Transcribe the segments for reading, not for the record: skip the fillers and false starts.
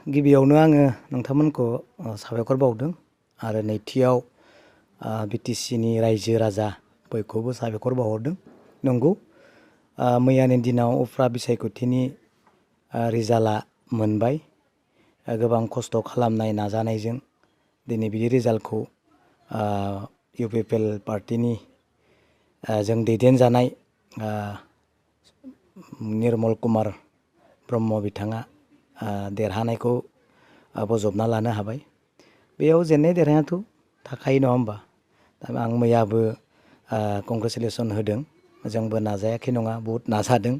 गिबियावनो आङो नोंथांमोनखौ साबायखर बावदों आरो नैथियाव बिटिसिनि रायजो राजा बयखौबो साबायखर बावहरदों। नंगौ मैयानि दिनाव उफ्रा बिसायख'थिनि रिजाल्टआ मोनबाय। गोबां खस्थ' खालामनाय नाजानायजों दिनै बे रिजाल्टखौ इउपिपिएल पार्टिनि जों दैदेनजानाय निर्मल कुमार ब्रह्म बिथाङा देरहानायखौ बजबना लानो हाबाय। बेयाव जेननाय देरहायाथ' थाखायो नङा होमबा। दा आं मैयाबो कंग्रेसुलेसन होदों। जोंबो नाजायाखै नङा, बहुद नाजादों।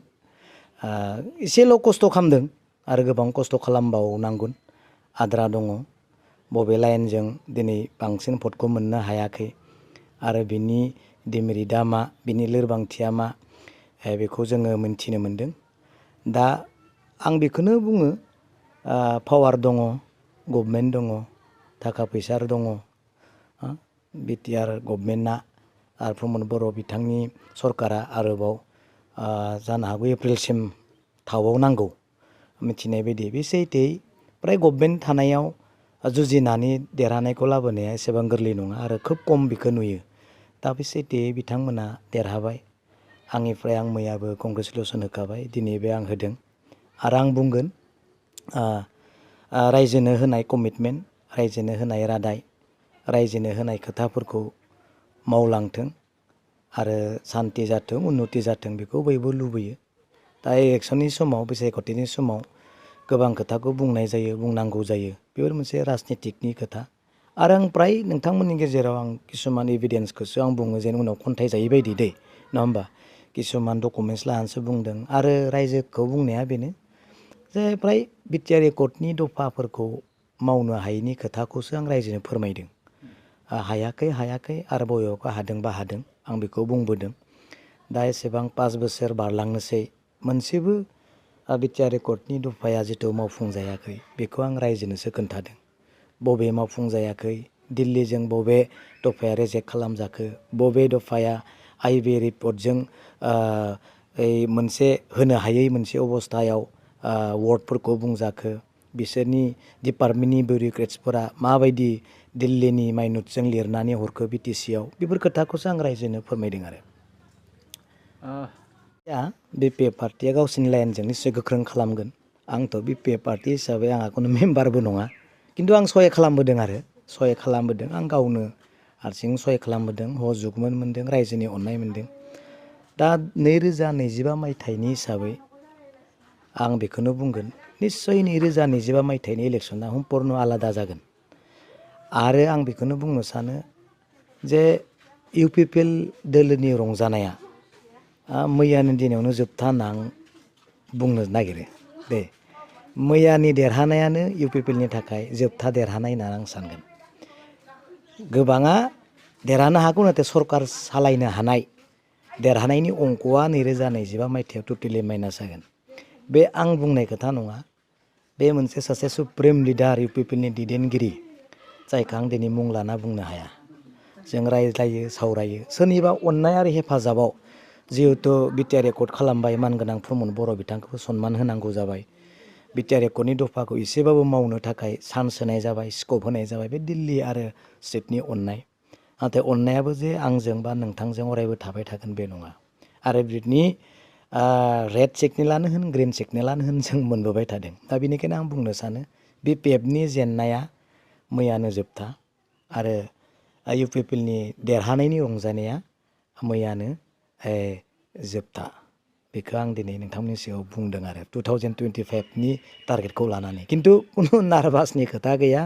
एसेल' खस्थ' खालामदों आरो गोबां खस्थ' खालामबावनांगोन, आद्रा दङ। बबे लाइनजों दिनै बांसिन भटखौ मोननो हायाखै आरो बिनि डिमेरिटआ मा, बिनि लोरबांथिया मा, बेखौ जोङो मोनथिनो मोनदों। दा आं बेखौनो बुङो, पावार दङ, गभर्नमेन्ट दङ, थाखा फैसा दङ। बिटिआर गभर्नमेन्टआ आरो प्रमद बर' बिथांनि सरकारा आरोबाव जानो हागौ एप्रिलसिम थाबावनांगौ मिथिनाय बायदि। बे सैथोयै फ्राय गभर्नमेन्ट थानायाव जुजिनानै देरहानायखौ लाबोनाया एसेबां गोरलै नङा आरो खोब खम बेखौ नुयो। दा बे सैथोयै बिथांमोना देरहाबाय। आंनिफ्राय आं मैयाबो कंग्रेसुलेसन होखाबाय, दिनैबो आं होदों। आरो आं बुंगोन रायजोनो होनाय कमिटमेन्ट, रायजोनो होनाय रादाय, रायजोनो होनाय खोथाफोरखौ मावलांथों आरो सान्थि जाथों, उन्नति जाथों, बेखौ बयबो लुबैयो। दा इलेक्सननि समाव, बिसायख'थिनि समाव गोबां खोथाखौ बुंनाय जायो, बुंनांगौ जायो। बेफोर मोनसे राजनितिकनि खोथा। आरो आं फ्राय नोंथांमोननि गेजेराव आं किसुमान एभिडेन्सखौसो आं बुङो, जेन उनाव खन्थाइ जायै बायदि दै, नङा होमबा। किसुमान डकुमेन्टस लानानैसो बुंदों। आरो रायजोखौ बुंनाया बेनो जे फ्राय बिटिआर एकर्डनि दफाफोरखौ मावनो हायैनि खोथाखौसो आं रायजोनो फोरमायदों। हायाखै आरो बबेयावबा हादोंबा हादों, आं बेखौ बुंबोदों। दा एसेबां 5 बोसोर बारलांनोसै मोनसेबो बिटिआर एकर्डनि दफाया जिथु मावफुंजायाखै, बेखौ आं रायजोनोसो खोन्थादों। बबे मावफुंजायाखै, दिल्लीजों बबे दफाया रेजेक्ट खालामजाखो, बबे दफाया आइबि रिपर्टजों मोनसे होनो हायै मोनसे अबस्थायाव वार्डफोरखौ बुंजाखो, बिसोरनि डिपार्टमेन्टनि बिउरोक्रेट्सफोरा माबायदि दिल्लीनि माइनटजों लिरनानै हरखो बिटिसिआव, बेफोर खोथाखौसो आं रायजोनो फोरमायदों। आरो बिपिएफ पार्टिया गावसोरनि लाइनजों निस्सय गोख्रों खालामगोन। आंथ' बिपिएफ पार्टि हिसाबै आंहा खुनु मेम्बारबो नङा, खिन्थु आं सहाय खालामबोदों आं गावनो हारसिं सहाय खालामबोदों, सहजुगमोन मोनदों, रायजोनि अननाय मोनदों। दा 2025 मायथाइनि हिसाबै आं बेखौनो बुंगोन, निस्सय 2025 मायथाइनि इलेक्सना सम्पुर्ण आलादा जागोन। आरो आं बेखौनो बुंनो सानो जे इउपिपिएल दोलोनि रंजानाया मैयानि दिनावनो जोबथा होनना आं बुंनो नागिरो दे। मैयानि देरहानायानो इउपिपिएलनि थाखाय जोबथा देरहानाय होनना आं सानगोन। गोबाङा देरहानो हागौ, नाथाय सरकार सालायनो हानाय देरहानायनि अंकआ 2025 मायथाइयाव टटेलि माइनास जागोन। बे आं बुंनाय खोथा नङा, बे मोनसे सासे सुप्रिम लिडार इउपिपिएलनि दैदेनगिरि, जायखौ आं दिनै मुं लाना बुंनो हाया। जों रायज्लायो, सावरायो, सोरनिबा अननाय आरो हेफाजाबाव जिहेथु बिटिआर एकर्ड खालामबाय, मानगोनां प्रमद बर' बिथांखौबो सनमान होनांगौ जाबाय। बिटिआर एकर्डनि दफाखौ एसेबाबो मावनो थाखाय चान्स होनाय जाबाय, स्कप होनाय जाबाय। बे दिल्ली आरो स्टेटनि अननाय। नाथाय अननायाबो जे आंजों बा नोंथांजों अरायबो थाबाय थागोन बे नङा। आरो बिनि रेड सिगनेलानो होन, ग्रिन सिगनेलानो होन, जों मोनबोबाय थादों। दा बेनिखायनो आं बुंनो सानो बिपिएफनि जेननाया मैयानो जोबथा आरो इउपिपिएलनि देरहानायनि रंजानाया मैयानो जोबथा। बेखौ आं दिनै नोंथांमोननि सिगाङाव बुंदों आरो 2025नि टारगेटखौ लानानै। खिन्थु खुनु नार्भासनि खोथा गैया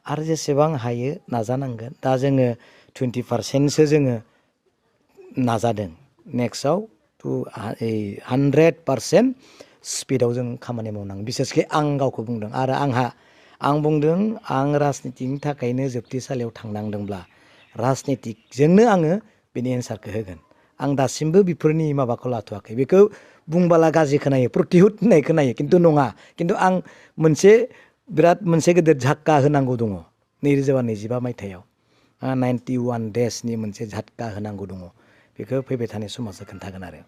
आरो जेसेबां हायो नाजानांगोन। दा जोङो 20%सो जोङो नाजादों। नेक्स्टआव 100% स्पिडआव जों खामानि मावनांगोन। बिसेसके आं गावखौ बुंदों आरो आं बुंदों, आं राजनितिनि थाखायनो जोबथेसालियाव थांनांदोंब्ला राजनितिकजोंनो आङो बेनि एन्सारखौ होगोन। आं दासिमबो बेफोरनि माबाखौ लाथ'वाखै। बेखौ बुंबाला गाज्रि खोनायो, प्रतिहुत होननाय खोनायो, खिन्थु नङा। खिन्थु आं बिराद मोनसे गेदेर झटका होनांगौ दङ 2025 मायथाइयाव। 91 डेजनि मोनसे झटका होनांगौ दङ। बेखौ फैबाय थानाय समावसो खोन्थागोन आरो।